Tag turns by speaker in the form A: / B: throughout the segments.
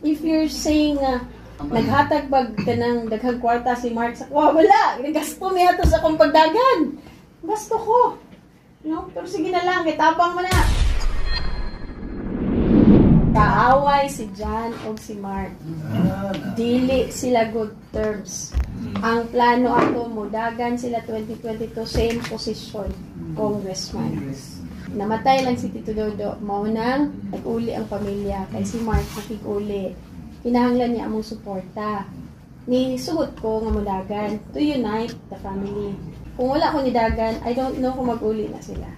A: If you're saying nga naghatag bag kanang daghang kwarta si Mark sa kuha, wala. Nagasto mi ato sa akong pagdagan. Gasto ko. No? Pero sige na lang, kay tabang man na. Kaaway si John og si Mark. Dili sila good terms. Ang plano ato, mudagan sila 2022, same position, congressman. Namatay lang si Tito Dodo, mao nang nag-uli ang pamilya kay si Mark nakig-uli. Kinahanglan niya among suporta. Ni sugot ko nga mudagan to unite the family. Kung wala ko nidagan, I don't know kung mag-uli na sila.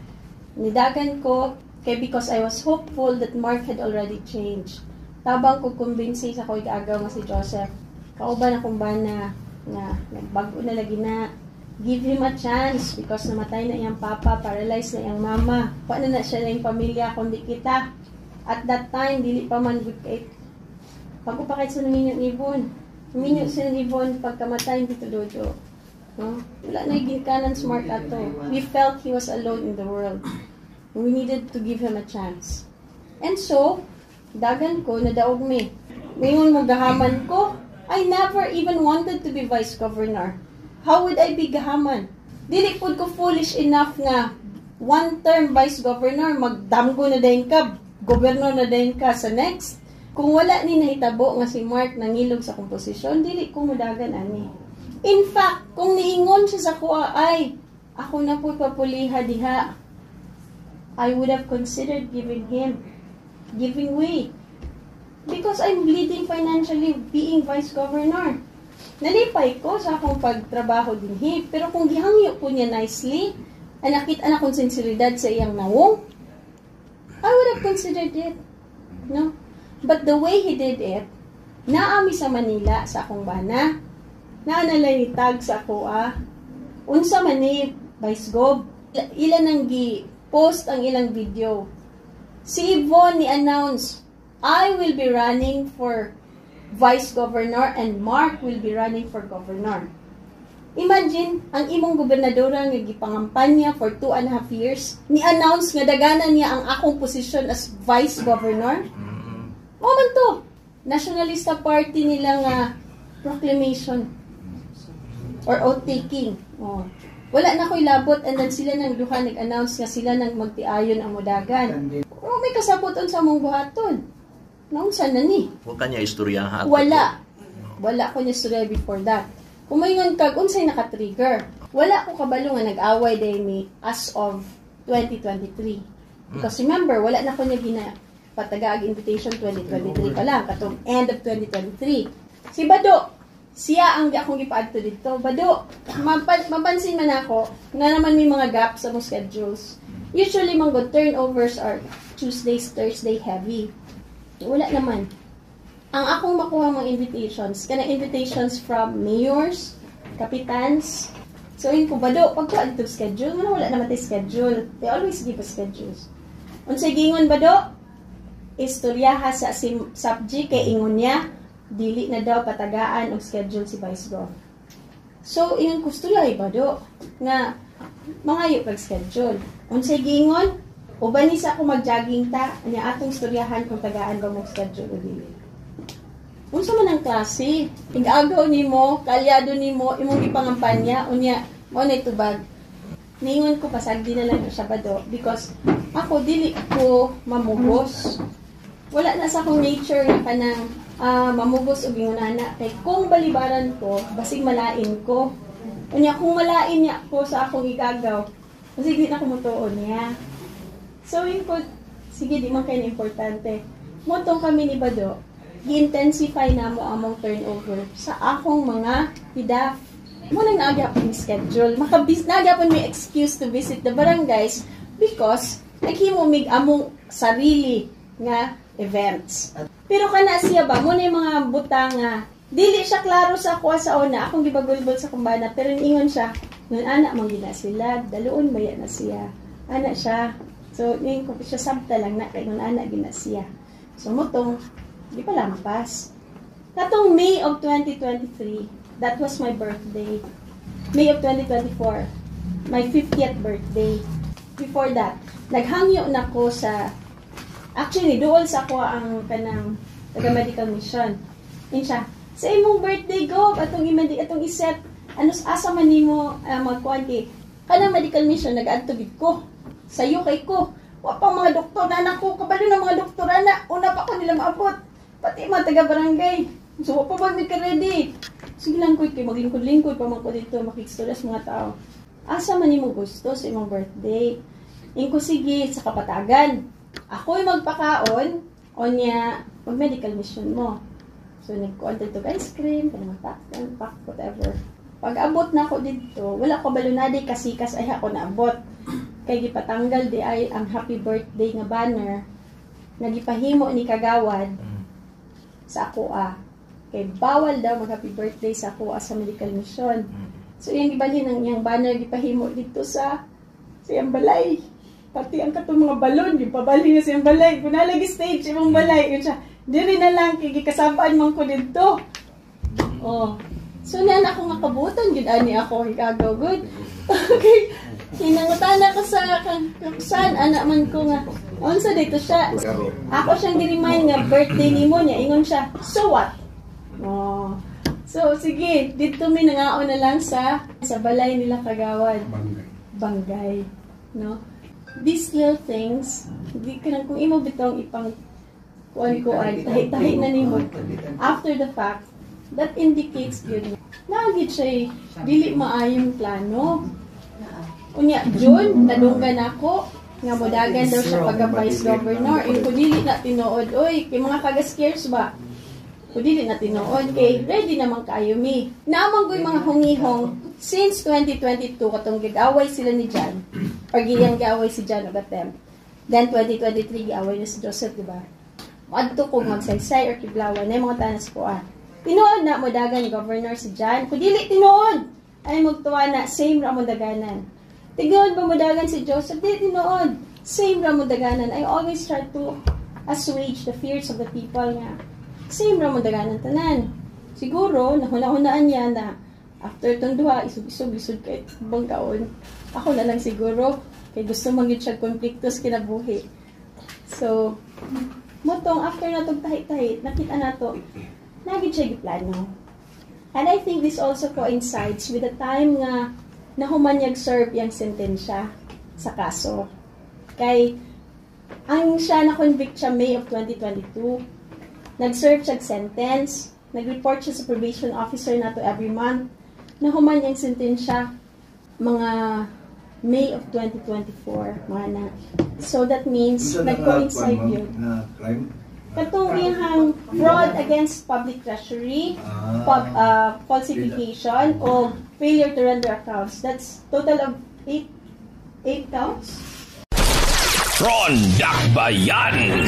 A: Nidagan ko kay because I was hopeful that Mark had already changed. Tabang ko kumbinsi sa ko'y gaagaw nga si Joseph. Kauban akong bana nga nagbago na lagi na. Give him a chance because namatay na iyang papa, paralyzed na iyang mama. Wa na na siya na yung pamilya kundi kita. At that time, dili pa man good kay Pag pa kahit sa naminyo ni Yvonne. Naminyo si ni Yvonne pagkamatay ni Tito Dodo. No? Wala na yung ginikanan si Mark ato. We felt he was alone in the world. We needed to give him a chance. And so, dagan ko, nadaog mi. Ngayon mo gahaman ko, I never even wanted to be vice governor. How would I be gahaman? Dili pud ko foolish enough nga one term vice governor, magdamgo na din ka, governor na din ka sa next. Kung wala ni nahitabo nga si Mark nangilog sa komposisyon, dili ko mudagan ani. In fact, kung niingon siya sa kuha ay, "Ako na po papuliha diha," I would have considered giving way. Because I'm bleeding financially being vice governor. Nalipay ko sa akong pagtrabaho dinhi, pero kung gihangyo ko niya nicely, ay nakita na akong sinseridad sa iyang nawong, I would have considered it. No? But the way he did it, naami sa Manila sa akong bana, naa na ni tag sa ako ah, unsa man ni Vice Gov, ilan ang gi post ang ilang video. Si Yvonne ni announce, "I will be running for vice governor and Mark will be running for governor." Imagine, ang imong gobernadora nga gipangampanya for 2.5 years, ni-announce nga daganan niya ang akong posisyon as vice governor. Mao man to. Nationalista Party nila nga proclamation or oath taking. Oh. Wala na ko'y labot and then sila nang duha nag-announce nga sila nang magtiayon ang mudagan. Oh, may kasabot unsa mong buhaton. Naunsa na ni?
B: Wa kanya istoryaha.
A: Wala. Wala ko niya istorya before that. Kung maingon kag unsay naka-trigger, wala ko kabalo nga nag-away day mi as of 2023. Because remember, wala na ko niya gina patagaag invitation 2023 pa lang, katong end of 2023. Si Bado, siya ang akong gipaadto dito. Bado, mapansin man ako na naman may mga gaps sa mong schedules. Usually, mga good turnovers are Tuesdays, Thursday heavy. Wala naman. Ang akong makuha mga invitations, kanang invitations from mayors, kapitans. So, yun ko, Bado, pagkuha dito schedule, wala, wala naman tayo schedule. They always give us schedules. Unsay gingon, Bado? Istoryaha sa sim, subject kay ingon niya, dili na daw patagaan og schedule si Vice Gov. So, ingon ko, "Istoryahay, Bado, nga mangayo pag schedule." Unsay giingon? "Uban ni sa ako, mag-jogging ta, anya atong istoryahan kung tagaan ba mo schedule o dili." Unsa man ang klase? Tig-agaw nimo, kalyado nimo, imong gipangampanya, unya mao na tubag. Ningon ko, pasagdi na lang siya, Bado, because ako dili ko mamugos. Wala na sa akong nature nga kanang mamugos og ingon ana kay kung balibaran ko, basig malain ko. Unya kung malain niya ko sa akong igagaw, basig di na ko mutuon niya. So yun ko, sige, di man kay importante. Motong kami ni Bado, gi-intensify na mo among turnover sa akong mga hidaf. Mo nang naagapon schedule. Makabis naagapon may excuse to visit the barangays because naghimo mig among sarili nga events. Pero kana siya ba, mo na yung mga butang nga dili siya klaro sa ako sa una, akong gibagulbol sa kumbana, pero ingon siya, "Nun ana man gina sila, daluon baya na siya." Ana siya. So, ngayon ko siya sabta lang na, kay nun ana gina siya. So, motong, di pa lampas. Katong May of 2023, that was my birthday. May of 2024, my 50th birthday. Before that, naghangyo na ko sa, actually, duol sa ako ang kanang Taga medical mission. Ingon siya, "Sa imong birthday go, atong imedi atong iset, ano asa man nimo magkuan kay kanang medical mission nag-adto gid ko. Sayo kay ko. Wa pa mga doktor na anak ko, kabalo na mga doktor ana, una pa ko nila maabot. Pati mga taga barangay. So wa pa ba mi ka ready? Sige lang ko kay maglingkod-lingkod pa man ko dito makikstorya sa mga tao. Asa man nimo gusto sa imong birthday?" Ingon ko, "Sige, sa Kapatagan. Ako'y magpakaon, onya mag-medical mission mo." So, nagkuan dito ice cream, kanang pack, pack, whatever. Pag abot na ako dito, wala ko balo na di kasikas ay ako naabot. Kay gipatanggal di ay ang happy birthday nga banner nga gipahimo ni Kagawad sa ako ah. Kay bawal daw mag happy birthday sa ako sa medical mission. So iyang gibalhin ang iyang banner, gipahimo dito sa iyang balay. Pati ang katong mga balon, gipabalhin niya sa iyang balay. Kung nalagi stage imong balay, yun siya. Diri na lang kay gikasabaan man ko didto. Oh. So niyan ako nga kabutan gid ani ako higagaw good. Okay. Hinangutana ko sa saan anak man ko nga unsa dito siya. Ako siyang gi-remind nga birthday nimo niya, ingon siya, "So what?" Oh. So sige, dito mi nangaon na lang sa balay nila Kagawad.
B: Bangay.
A: Bangay, no? These little things, di ka nang kung imo bitong ipang kuan kuan tahi-tahi na nimo after the fact, that indicates gyud na gid siya dili maayong plano. Unya June, nadunggan ako nga modagan daw siya pagka vice governor. Ingon ko, "Dili na tinuod oy," kay mga kaga-scares ba. Kung dili na tinuod kay ready naman kaayo mi. Naamang ko'y mga hungihong since 2022 katong gig-away sila ni John or giyang giaway si John ug Atem. Then 2023 giaway na si Joseph, di ba? Adto ko magsaysay or Kiblawan na mga tanas ko ah. Tinuod na mo dagan governor si John? Kung dili tinuod, ay magtuwa na same ra mo daganan. Tinuod ba mo dagan si Joseph? Di tinuod. Same ra mo daganan. I always try to assuage the fears of the people nga same ra mo daganan tanan. Siguro, nahuna-hunaan niya na after tong duha, isog-isog, isog kay bangkaon. Ako na lang siguro, kay gusto man gyud siya konflikto sa kinabuhi. So, motong after na tong tahi-tahi, nakita nato, nagid siya giplano. And I think this also coincides with the time nga nahuman niyag serve yung sentensya sa kaso. Kay ang siya na-convict siya May of 2022. Nag-serve siya sentence, nag-report siya sa probation officer nato every month. Nahuman niyang sentensya mga May of 2024, mga na. So that means
B: Unsa na nga,
A: nag-coincide
B: kuwan, ma'am,
A: yun.
B: na crime?
A: Katong iyang fraud against public treasury, falsification, o failure to render accounts. That's total of eight counts.
C: Ronda Bayan.